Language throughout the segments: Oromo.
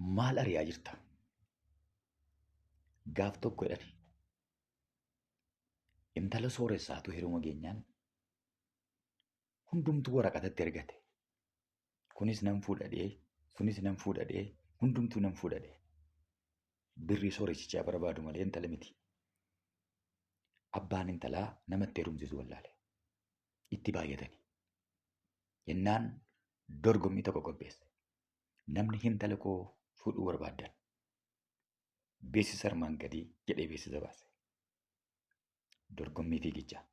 Maal ari'aa jirta? Gaaf tokko jedhani. Intala sooressaatu heeruma geenyaan hundumtuu waraqatatti ergate. Kunis nan fuudhadhee, sunis nan fuudhadhee, hundumtuu nan fuudhadhee. Birrii sooressichaa barbaadu malee intala miti. Abbaan intalaa namatti heerumsiisu wallaale. Itti baay'atani. Jennaan dorgommii tokko qopheesse. Namni intala koo fuudhuu barbaaddan beeksisa armaan gadii jedhee beeksisa baase. Dorgommii fiigichaa.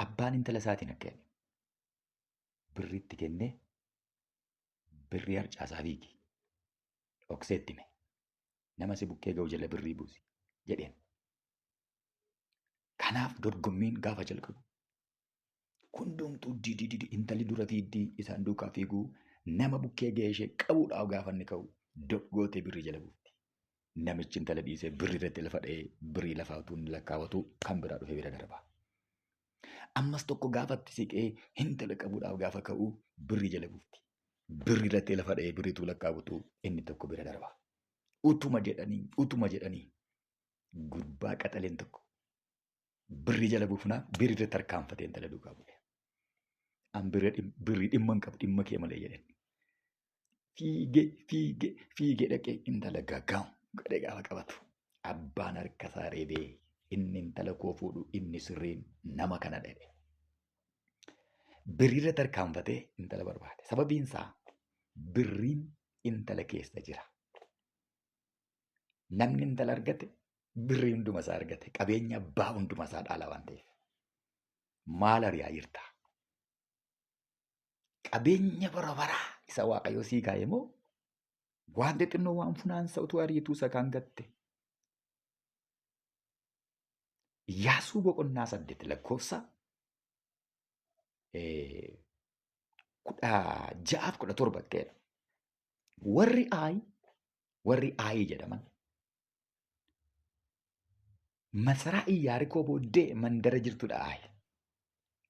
Abbaan intala isaatiin akka jedhe birriitti kennee birrii harcaasaa fiigi. Dhokseetti hime. Nama si bukkee ga'u jala birrii buusi jedheen. Kanaaf dorgommiin gaafa jalqabu hundumtuu didididi intalli dura fiiddii isaan duukaa fiiguu nama bukkee ga'ee ishee qabuudhaaf gaafa inni ka'u dogootee birrii jala buufti. Namichi intala dhiisee birrii irratti lafa dha'ee birrii lafaa utuu inni lakkaawwatu kan biraa dhufee bira darba. Ammas tokko gaafa itti siqee intala qabuudhaaf gaafa ka'u birrii jala buufti. Birrii irratti lafa dha'ee birriituu lakkaawwatu inni tokko bira darba. Utuma jedhanii utuma jedhanii gurbaa qaxaleen tokko birrii jala buufnaa birrii irratti tarkaanfatee intala duukaa bu'e. An birrii dhimma hin qabu dhimma kee malee jedheen. Fiigee fiigee fiigee dhaqee intala gaggaamu godhee gaafa qabatu abbaan harka isaa reebee inni intala koo fuudhu inni sirriin nama kana jedhe. Birrii irra tarkaanfatee intala barbaade. Sababiin isaa birriin intala keessa jira. Namni intala argate birrii hunduma isaa argate qabeenya abbaa hunduma isaa dhaala waan ta'eef. Maal ari'aa jirta? Qabeenya bara baraa isa Waaqayyo sii kaa'e moo waan xixinnoo waan funaansa utuu ariituu isa kaan gatte? Iyyaasuu boqonnaa 8 lakkoofsa 16 17 ta'edha. Warri Aayi warri Aayi jedhaman masaraa Iyyaarikoo booddee mandara jirtudha Aayi.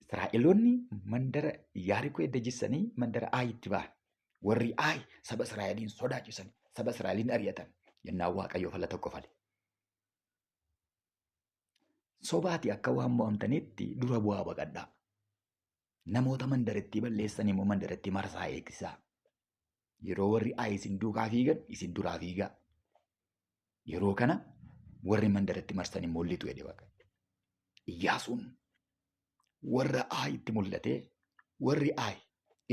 Israa'eloonni mandara Iyyaarikoo edda jissanii mandara Aayitti ba'an. Warri Aayi saba Israa'eliin sodaachisan, saba Israa'eliin ari'atan. Jennaan Waaqayyo fala tokko fale. Sobaati akka waan mo'amtanitti dura bu'aa baqadhaa. Namoota mandarattii balleessan immoo mandarattii marsaa eegsisaa. Yeroo warri Aayi isin duukaa fiigan isin duraa fiigaa. Yeroo kana warri mandaratti marsan immoo lixu jedhe Waaqayyo. Iyyaasuun warra Aayitti mul'atee warri Aayi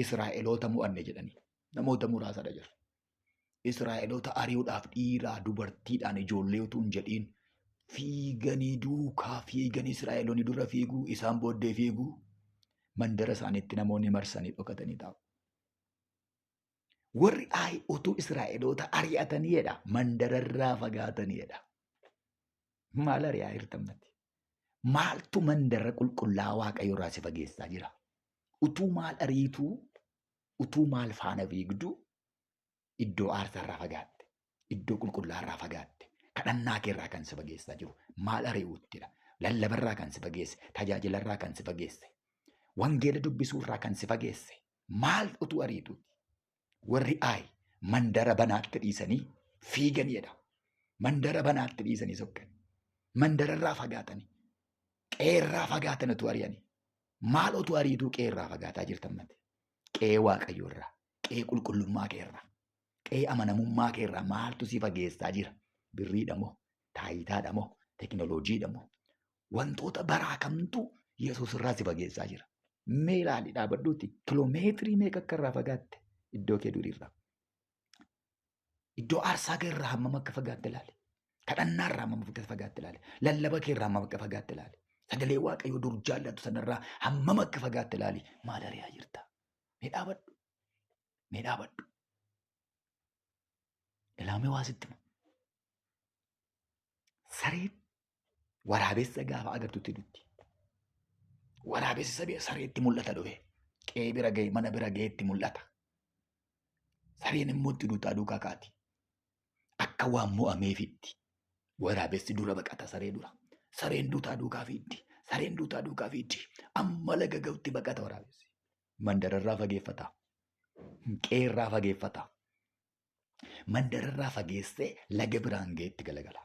Israa'eloota mo'anne jedhanii namoota muraasadha jiru. Israa'eloota ari'uudhaaf dhiiraa dubartiidhaan ijoollee utuu hin jedhiin fiiganii duukaa fiiganii Israa'eloonni dura fiiguu isaan booddee fiiguu mandara isaaniitti namoonni marsanii dhokatanii taa'u. Warri Aayi utuu Israa'eloota ari'atanii jedha mandararraa fagaatanii jedha. Maal ari'aa jirtan mati? Maaltu mandara qulqullaa'aa Waaqayyo irraa si fageessaa jira? Utuu maal ariituu utuu maal faana fiigduu iddoo aarsaa irraa fagaatte, iddoo qulqullaa irraa fagaatte, kadhannaa kee irraa kan si fageessaa jiru maal ari'uuttidha. Lallaba irraa kan si fageesse, tajaajila irraa kan si fageesse, wangeela dubbisuu irraa kan si fageesse maal utuu ariituuti. Warri Aayi mandara banaatti dhiisanii fiigan jedha. Mandara banaatti dhiisanii sokkan. Mandara irraa fagaatanii, qe'ee irraa fagaatan utuu ari'anii. Maal utuu ariituu qe'ee irraa fagaataa jirtan mate? Qe'ee Waaqayyoo irraa, qe'ee qulqullummaa kee irraa, qe'ee amanamummaa kee irraa maaltu si fageessaa jira? Birriidha moo? Taayitaadha moo? Tekinooloojiidha moo? Wantoota baraa kamtu Yesuus irraa si fageessaa jira? Mee ilaali dhaabadhuuti kiloomeetirii meeqa akka irraa fagaatte iddoo kee durii irraa. Iddoo aarsaa kee irraa hammam akka fagaatte ilaali. Kadhannaa irraa hammam akka fagaatte ilaali. Lallaba kee irraa hammam akka fagaatte ilaali. Sagalee Waaqayyoo dur jaallatu sanarraa hammam akka fagaatte ilaali. Maal ari'aa jirta? Mee dhaabadhu. Mee dhaabadhu. Ilaamee waa sitti hima. Sareen waraabessa gaafa agartutti dutti. Waraabessi sabee sareetti mul'ata dhufe. Qe'ee bira ga'e mana bira ga'eetti mul'ata. Sareen immoo itti duutaa duukaa kaati. Akka waan mo'ameefitti. Waraabessi dura baqata saree dura. Sareen duutaa duukaa fiiddi. Sareen duutaa duukaa fiiddi. Amma laga ga'utti baqata waraabessi. Mandararraa fageeffata. Qe'eerraa fageeffata. Mandararraa fageessee laga biraan ga'etti galagala.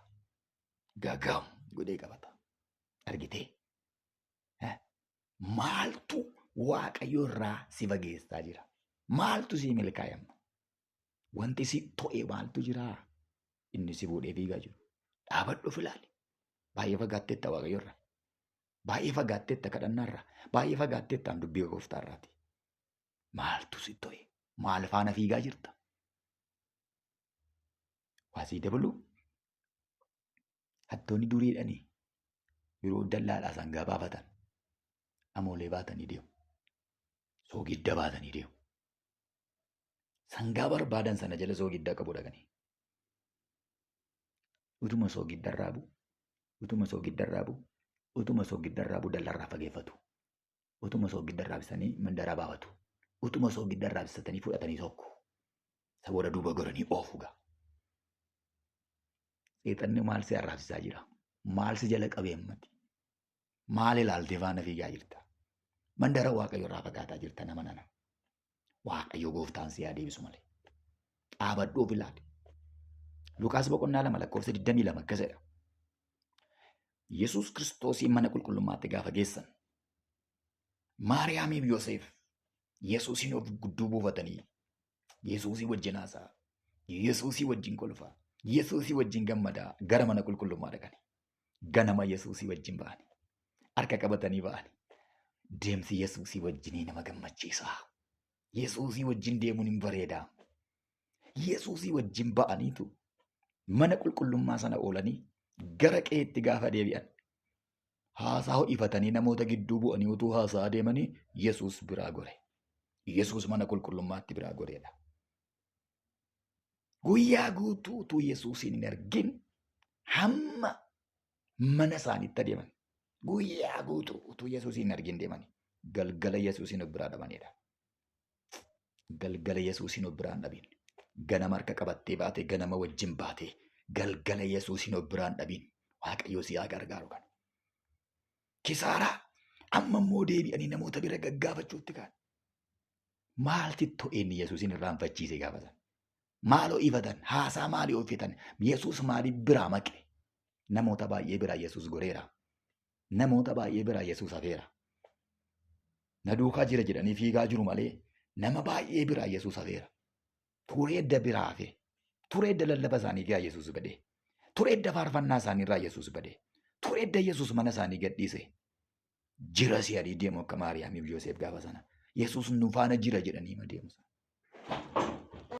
Gagam godhee qabata. Argitee? Maaltu Waaqayyo irraa si fageessaa jira? Maaltu si milkaa'e amma? Wanti si to'e maaltu jiraa? Inni si fuudhee fiigaa jiru. Dhaabadhu of ilaali. Baay'ee fagaatteetta Waaqayyo irraa. Baay'ee fagaatteetta kadhannaarraa. Baay'ee fagaatteetta dubbii gooftaarraati. Maaltu si to'e? Maal faana fiigaa jirta? Waa sii dabaluu? Hattoonni duriidhanii yeroo dallaadhaa sangaa baafatan amoolee baatanii deemu. Soogidda baatanii deemu. Sangaa barbaadan sana jala soogidda qabu dhaqanii. Utuma soogidda irraa bu'u, utuma soogidda irraa bu'u, utuma soogidda irraa bu'u dallarraa fageeffatu. Utuma soogidda irraa bisanii mandara baafatu. Utuma soogidda irraa bisatanii fudhatanii tokko. Isa booda duuba goranii oofu gaa. Seexanni maal si arraabsisaa jira? Maal si jala qabee ammati? Maal ilaaltee faana fiigaa jirta? Mandara Waaqayyo irraa fagaataa jirta nama nana. Waaqayyo gooftaan si haa deebisu malee. Dhaabadhu of ilaali. Luqaas boqonnaa 2 lakkoofsa 22 akkas jedha. Yesuus Kiristoosiin mana qulqullummaatti gaafa geessan Maariyaamiif Yoseef Yesuusiin of gudduu buufatanii Yesuusii wajjin haasa'a. Yesuusii wajjin kolfaa. Yesuusii wajjin gammadaa gara mana qulqullummaa dhaqani. Ganama Yesuusii wajjin ba'ani. Harka qabatanii ba'ani. Deemsi Yesuusii wajjinii nama gammachiisa. Yesuusii wajjin deemuun hin bareeda. Yesuusii wajjin ba'aniitu mana qulqullummaa sana oolanii gara qe'eetti gaafa deebi'an haasaa ho'ifatanii namoota gidduu bu'anii utuu haasaa deemanii Yesuus biraa gore. Yesuus mana qulqullummaatti biraa goreedha. Guyyaa guutuu utuu Yesuusiin hin argin hamma mana isaaniitti adeeman. Guyyaa guutuu utuu Yesuusiin hin argin deeman. Galgala Yesuusiin of biraa dhabanidha. Galgala Yesuusiin of biraan dhabin. Ganama harka qabattee baatee ganama wajjin baatee galgala Yesuusiin of biraan dhabin. Waaqayyo si haa gargaaru kana. Kisaaraa amma immoo deebi'anii namoota bira gaggaafachuutti ka'an. Maalti to'e inni Yesuusiin irraanfachiise gaafa sana? Maal ho'ifatan? Haasaa maalii hojjetan? Yesuus maaliif biraa maqe? Namoota baay'ee biraa Yesuus goreera. Namoota baay'ee biraa Yesuus hafeera. Na duukaa jira jedhanii fiigaa jiru malee nama baay'ee biraa Yesuus hafeera. Tureedda biraa hafe. Tureedda lallaba isaanii irraa Yesuus badee. Tureedda faarfannaa isaanii irraa Yesuus badee. Tureedda Yesuus mana isaanii gadhiise. Jira si'anii deemu akka Maariyaamiif Yoseef gaafa sana. Yesuus nu faana jira jedhanii ma deemu sana.